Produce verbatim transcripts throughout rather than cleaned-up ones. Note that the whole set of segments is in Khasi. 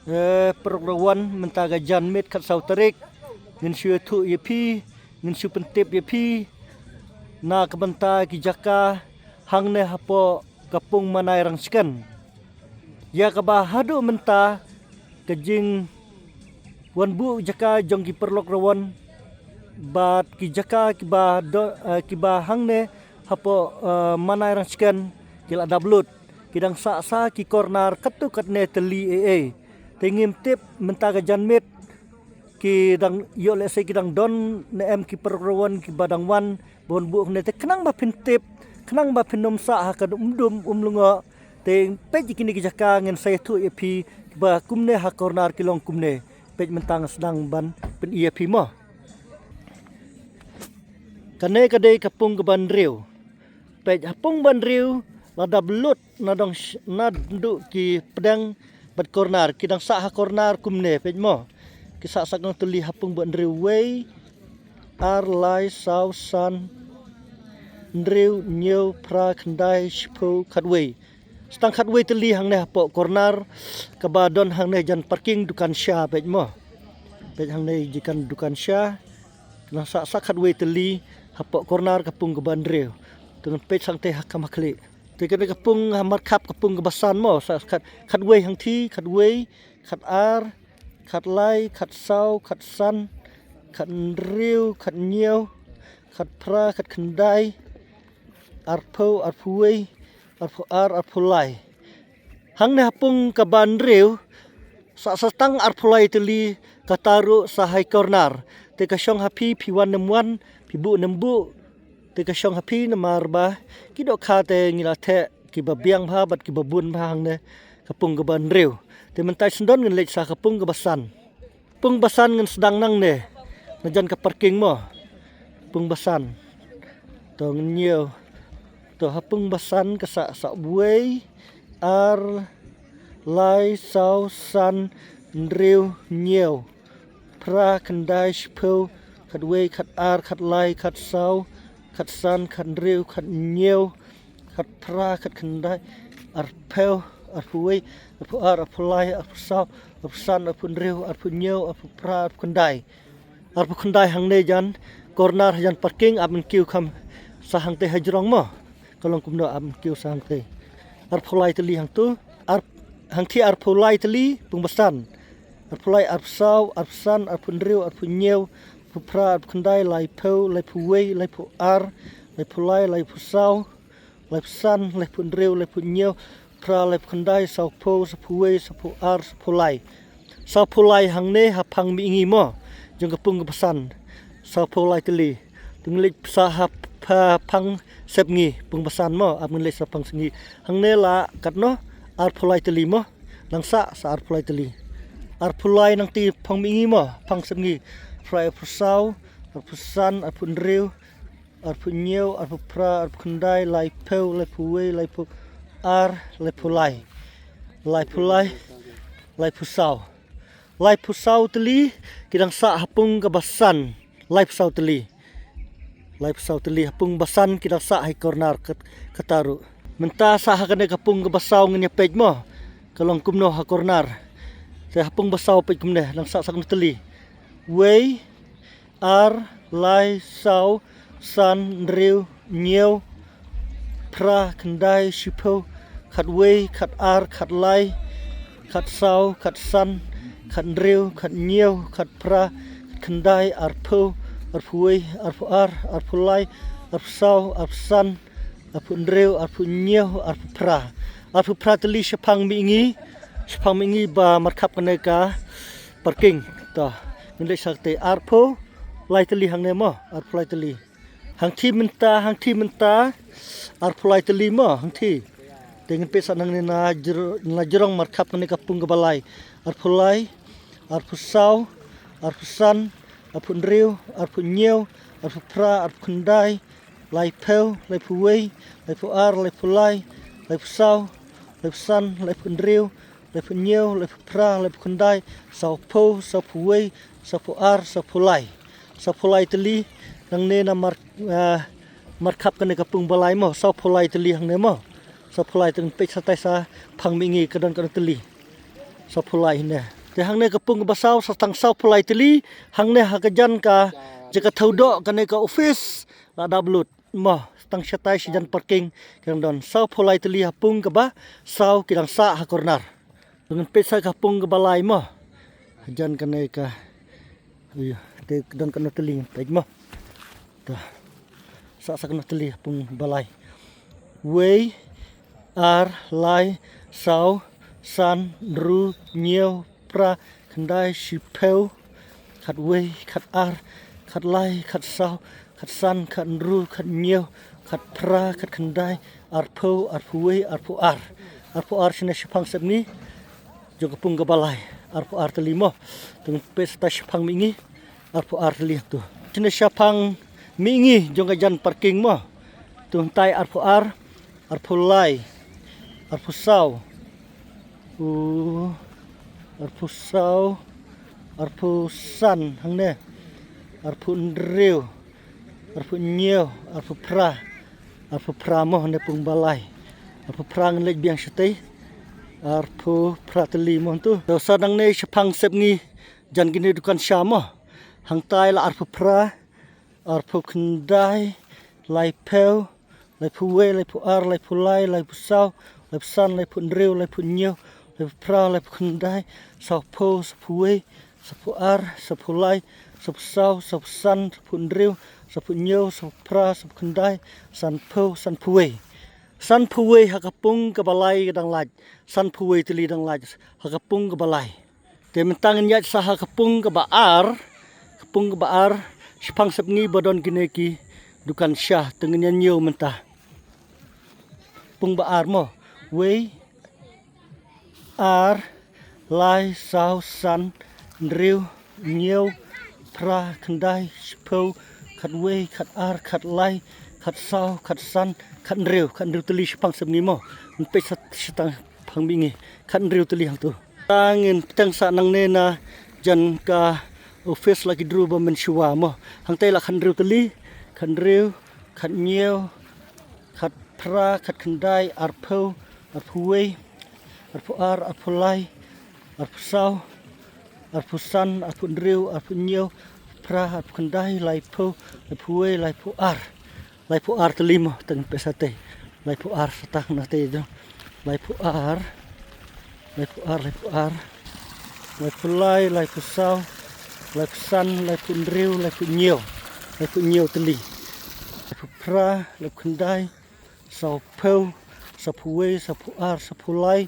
Eh, paralok rawan, mynta ka janmiet khatsaw tarik, ngin shu ïathuh ïa phi, ngin shu pyntip ïa phi na ka bynta ki jaka hangne hapoh ka Pung Manai Rangshken. Ïa kaba haduh mynta ka jingwan buh jaka jong ki paralok rawan bad ki jaka kiba do, eh, kiba hangne hapoh, eh, Manai Rangshken ki la dap lut. Ki dang sah sa ki corner katto katne tylli ei ei. Te ngim tip mynta ka janmiet ki dang ïoh lehse ki dang don ne em ki paralok rawan kiba dang wan ban buh hangne. Te khnang ba phin tip, khnang ba phin ym sah ha ka dum dum um lyngngoh. Te peit ïa kine ki jaka, ngin sa ïathuh ïa phi ba kumne ha corner ki long kumne. Peit mynta nga sdang ban pyni ïa phi mo. Kane ka dei ka pung kaba hynriew. Peit ha pung ba hynriew la dap lut nadong sh-, naduh ki pdeng bad corner ki dang sah ha corner kumne, peit mo. Ki sah sa khnang tylli ha pung ba hynriew, wei, ar, lai, saw, san, hynriew, hynñiew, phra, khyndai, shiphew, khatwei. Sa tang khatwei tylli hangne hapoh corner kaba don hangne jan parking dukan sha, peit mo. Peit hangne jan dukan sha. Nang sah sa khatwei tylli hapoh corner ka pung kaba hynriew. Te ngan peit sangtai ha kham ha khlieh. Te kane ka pung ha markhap ka pung kaba san mo, sah khat, khatwei hangthie, khatwei, khatar, khatlai, khatsaw, khatsan, khathynriew, khathynñiew, khatphra, khatkhyndai, arphew, arphew wei, arphew ar, arphew lai. Hangne ha pung kaba hynriew, sah sa tang arphew lai tylli, kata ruh sa ha i corner. Te ka shong ha phi, phi wan ne ym wan, phi buh ne ym buh. Te ka shong ha phi namar ba ki dohkha te ngi la theh kiba biang bha bad kiba bun bha hangne ka pung kaba hynriew. Te mynta sngewdon ngin leit sa ka pung kaba san. Pung ba san ngan sdang nangne. Na jan ka parking mo. Pung ba san. To ngin ñiew. To ha pung ba san ka sah, sah wei, ar, lai, saw, san, hynriew, ñiew, phra, khyndai, shiphew, khatwei, khatar, khatlai, khatsaw, khatsan, khathynriew, khatñiew, khatphra, khatkhyndai, arphew, arphew wei, arphew ar, arphew lai, arphew saw, arphew san, arphew hynriew, arphew ñiew, arphew phra, arphew khyndai. Arphew khyndai hangne jan corner jan parking, ap men kiew kham sa hangtei ha jrong mo. Ka long kumno, ap men kiew sa hangtei. Arphew lai tylli hangtu, ar, hangthie arphew lai tylli, pung ba san. Arphew lai, arphew saw, arphew san, arphew hynriew, arphew ñiew, arphew phra, arphew khyndai, laiphew, laiphew wei, laiphew ar, laiphew lai, laiphew saw, laiphew san, laiphew hynriew, laiphew ñiew, phra, laiphew khyndai, sawphew, sawphew wei, sawphew ar, sawphew lai. Sawphew lai hangne ha phang mihngi mo. Jong ka pung ba san. Sawphew lai tylli. Te ngin leit sa ha pha-, phang sepngi, pung ba san mo, ap ngin leit sa phang sepngi. Hangne la katno, arphew lai tylli mo. Nang sah sa arphew lai tylli. Arphew lai nangta phang mihngi mo, phang sepngi. Phra, arphew saw, arphew san, arphew hynriew, arphew ñiew, arphew phra, arphew khyndai, laiphew, laiphew wei, laiphew ar, laiphew lai. Laiphew lai, laiphew saw. Laiphew saw tylli, ki dang sah ha pung kaba san. Laiphew saw tylli. Laiphew saw tylli ha pung ba san ki dang sah ha i corner kat-, kata ruh. Mynta sa ha kane ka pung kaba saw ngin ïa peit mo. Ka long kumno ha corner. Te ha pung ba saw peit kumne, dang sah sa kumno tylli. Wei, ar, lai, saw, san, hynriew, ñiew, phra, khyndai, shiphew, khatwei, khatar, khatlai, khatsaw, khatsan, khathynriew, khatñiew, khatphra, khatkhyndai, arphew, arphew wei, arphew ar, arphew lai, arphew saw, arphew san, arphew hynriew, arphew ñiew, arphew phra. Arphew phra tylli shaphang mihngi, shaphang mihngi ba markhap kane ka parking. To, ngin leit sa te arphew lai tylli hangne mo, arphew lai tylli. Hangthie mynta, hangthie mynta, arphew lai tylli mo, hangthie. Te ngin peit sa nangne na jr-, na jrong markhap kane ka pung kaba lai. Arphew lai, arphew saw, arphew san, arphew hynriew, arphew ñiew, arphew phra, arphew khyndai, laiphew, laiphew wei, laiphew ar, laiphew lai, laiphew saw, laiphew san, laiphew hynriew, laiphew ñiew, laiphew phra, laiphew khyndai, sawphew, sawphew wei, sawphew ar, sawphew lai. Sawphew lai tylli, nangne na mar-, ah, markhap kane ka pung ba lai mo, sawphew lai tylli hangne mo. Sawphew lai tylli, peit sa tai sa phang mihngi ka don katno tylli. Sawphew lai hangne. Te hangne ka pung kaba saw, sa tang sawphew lai tylli. Hangne ha ka jan ka jaka thawdoh kane ka office la dap lut. Mo, tang shatai shi jan parking ki dang don. Sawphew lai tylli ha pung kaba saw ki dang sah ha corner. Ngan peit sa ka pung kaba lai mo. Jan kane ka. Ayo, te don kano tylli ngan peit mo. Ta. Sa sa kano tylli ha pung kaba lai. Wei, ar, lai, saw, san, hynriew, hynñiew, phra, khyndai, shiphew, khatwei, khatar, khatlai, khatsaw, khatsan, khathynriew, khathynñiew, khatphra, khatkhyndai, arphew, arphew wei, arphew ar. Arphew ar shane shaphang sepngi jong ka pung kaba lai. Arphew ar tylli mo. Te ngan peit sa ta shaphang mihngi. Arphew ar tylli tu. Shane shaphang mihngi jong ka jan parking mo. Tu hangtai arphew ar, arphew lai, arphew saw. U, arphew saw, arphew san hangne, arphew hynriew, arphew hynñiew, arphew phra, arphew phra mo hangne pung ba lai. Arphew phra ngan leit biang shatei. Arphew phra tylli mo tu. Te sa nangne shaphang sepngi jan kine dukan sha mo. Hangtai la arphew phra, arphew khyndai, laiphew, laiphew wei, laiphew ar, laiphew lai, laiphew saw, laiphew san, laiphew hynriew, laiphew hynñiew, laiphew phra, laiphew khyndai, sawphew, sawphew wei, sawphew ar, sawphew lai, sawphew saw, sawphew san, sawphew hynriew, sawphew hynñiew, sawphew phra, sawphew khyndai, sanphew, sanphew wei. Sanphew wei ha ka pung kaba lai ka dang lait. Sanphew wei tylli dang lait ha ka pung kaba lai. Te mynta ngan ïaid sa ha ka pung kaba ar, ka pung kaba ar, shaphang sepngi ba don kine ki dukan sha, te ngan ïa ñiew mynta. Pung ba ar mo, wei, ar, lai, saw, san, hynriew, hynñiew, phra, khyndai, shiphew, khatwei, khatar, khatlai, khatsaw, khatsan, khathynriew, khathynriew tylli shaphang sepngi mo. Ngan peit sa shaphang mihngi, khathynriew tylli hangtu. Tang in pteng sa nangne na jan ka office la ki dru ba mynshuwa mo. Hangtai la khathynriew tylli, khathynriew, khathynñiew, khatphra, khatkhyndai, arphew, arphew wei, arphew ar, arphew lai, arphew saw, arphew san, arphew hynriew, arphew hynñiew, phra, arphew khyndai, laiphew, laiphew wei, laiphew ar. Laiphew ar tylli mo, tang peit sa tei. Laiphew ar sa tang na tei do. Laiphew ar. Laiphew ar, laiphew ar. Laiphew lai, laiphew saw, laiphew san, laiphew hynriew, laiphew hynñiew. Laiphew hynñiew tylli. Laiphew phra, laiphew khyndai, sawphew, sawphew wei, sawphew ar, sawphew lai,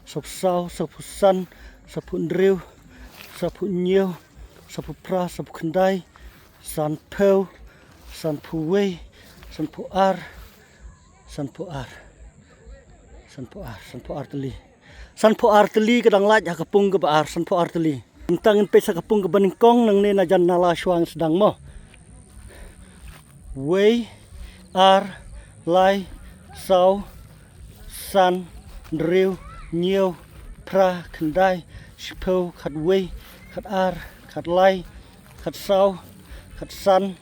sawphew saw, sawphew san, sawphew hynriew, sawphew hynñiew, sawphew phra, sawphew khyndai, sanphew, sanphew wei, sanphew ar, sanphew ar, sanphew ar, sanphew ar tylli. Sanphew ar tylli ka dang lait ha ka pung kaba ar, sanphew ar tylli. Mynta ngin peit sa ka pung kaba nyngkong nangne na jan nala shuwa ngan sdang mo. Wei, ar, lai, saw, san, hynriew, hynñiew, phra, khyndai, shiphew, khatwei, khatar, khatlai, khatsaw, khatsan,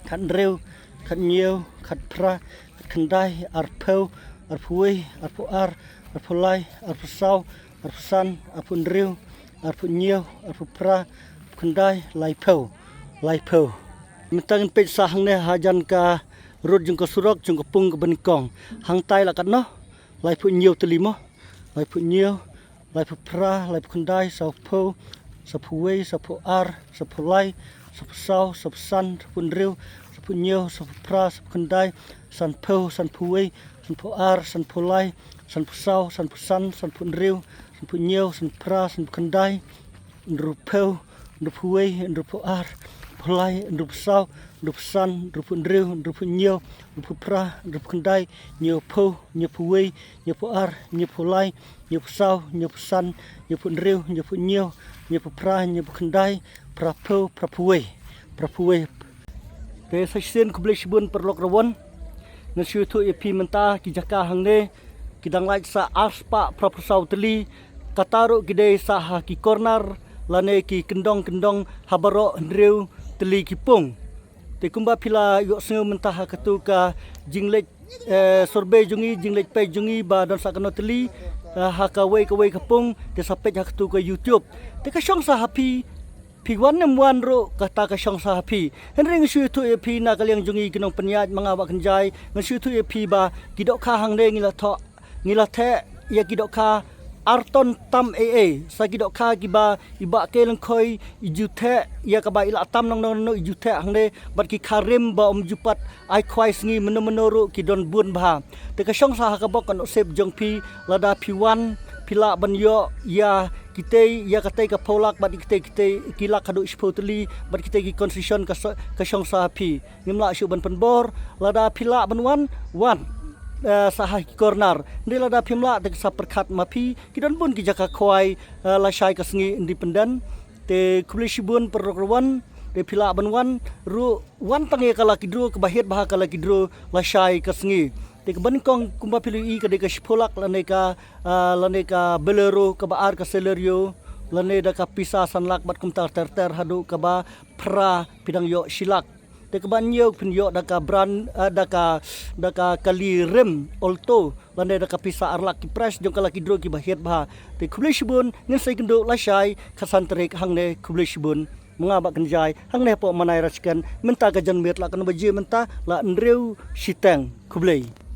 khathynriew, khathynñiew, khatphra, khatkhyndai, arphew, arphew wei, arphew ar, arphew lai, arphew saw, arphew san, arphew hynriew, arphew hynñiew, arphew phra, arphew khyndai, laiphew, laiphew. Mynta ngin peit sa hangne ha jan ka rud jong ka surok jong ka pung kaba nyngkong. Hangtai la katno? Laiphew hynñiew tylli mo. Laiphew hynñiew, laiphew phra, laiphew khyndai, sawphew, sawphew wei, sawphew ar, sawphew lai, sawphew saw, sawphew san, sawphew hynriew, sawphew hynñiew, sawphew phra, sawphew khyndai, sanphew, sanphew wei, sanphew ar, sanphew lai, sanphew saw, sanphew san, sanphew hynriew, sanphew hynñiew, sanphew phra, sanphew khyndai, hynriewphew, hynriewphew wei, hynriewphew ar, hynriewphew lai, hynriewphew saw, hynriewphew san, hynriewphew hynriew, hynriewphew hynñiew, hynriewphew phra, hynriewphew khyndai, hynñiewphew, hynñiewphew wei, hynñiewphew ar, hynñiewphew lai, hynñiewphew saw, hynñiewphew san, hynñiewphew hynriew, hynñiewphew hynñiew, hynñiewphew phra, hynñiewphew khyndai, phraphew, phraphew wei, phraphew wei. Te sa shisien khublei shibun paralok rawon. Ngan shu ïathuh ïa phi mynta ki jaka hangne ki dang lait sa arspah phraphew saw tylli. Kata ruh ki dei sa ha ki corner lane ki kyndong kyndong ha baroh hynriew tylli ki pung. Te kumba phi la ïohsngew mynta ha katu ka jingleit, eh, survey jong ngi, jingleit peit jong ngi ba don sa kano tylli. ha kawei kawei ka pung, te sa peit ha katu ka YouTube. Te ka shong sa ha phi, phi wan ne em wan ruh, kata ka shong sa ha phi. Hynrei nga shu ïathuh ïa phi na ka liang jong ngi ki nongpynïaid, ma nga Bah Kynjai, nga shu ïathuh ïa phi ba ki dohkha hangne ngi la thoh, ngi la theh ïa ki dohkha ar ton tam ei ei, sa ki dohkha kiba i Bah K. Lyngkhoi i ju theh, ïa kaba i la tam nangno nangno i ju theh hangne, bad ki kha rim ba ym ju pat ai khwai sngi mynno mynno ruh ki don bun bha. Te ka shong sa ha ka bok ka nusip jong phi, lada phi wan, phi lah ban ïoh ïa kitei, ïa katei ka phew lak bad kitei, kitei ki lak haduh shiphew tylli bad kitei ki concession, ka so-, ka shong sa ha phi. Ngim lah shuh ban pynbor, lada phi lah ban wan, wan, eh, sa ha ki corner. Hynrei lada phim lah, te sa pyrkhat ma phi, ki don bun ki jaka khwai, eh, lashai ka sngi Independent. Te khublei shibun paralok ruh wan, te phi lah ban wan ruh, wan tang ïa ka lucky draw, kaba hiar bha ka lucky draw lashai ka sngi. Te kaba nyngkong kumba phi la ïohi ka dei ka shiphew lak lane ka, ah, lane ka Bolero, kaba ar ka Celerio, lane da ka pisa san lak bad kumta ter ter haduh kaba phra phi dang ïoh shi lak. Te kaba hynñiew phin ïoh da ka brand, eh, da ka, da ka kali rim Alto, lane da ka pisa ar lak. Ki prize jong ka lucky draw kiba hiar bha. Te khublei shibun, ngin sa ïakynduh lashai ka san tarik hangne, khublei shibun. Ma nga Bah Kynjai, hangne hapoh Manai Rashkand, mynta ka janmiet la katno baje mynta, la hynriew shiteng. Khublei.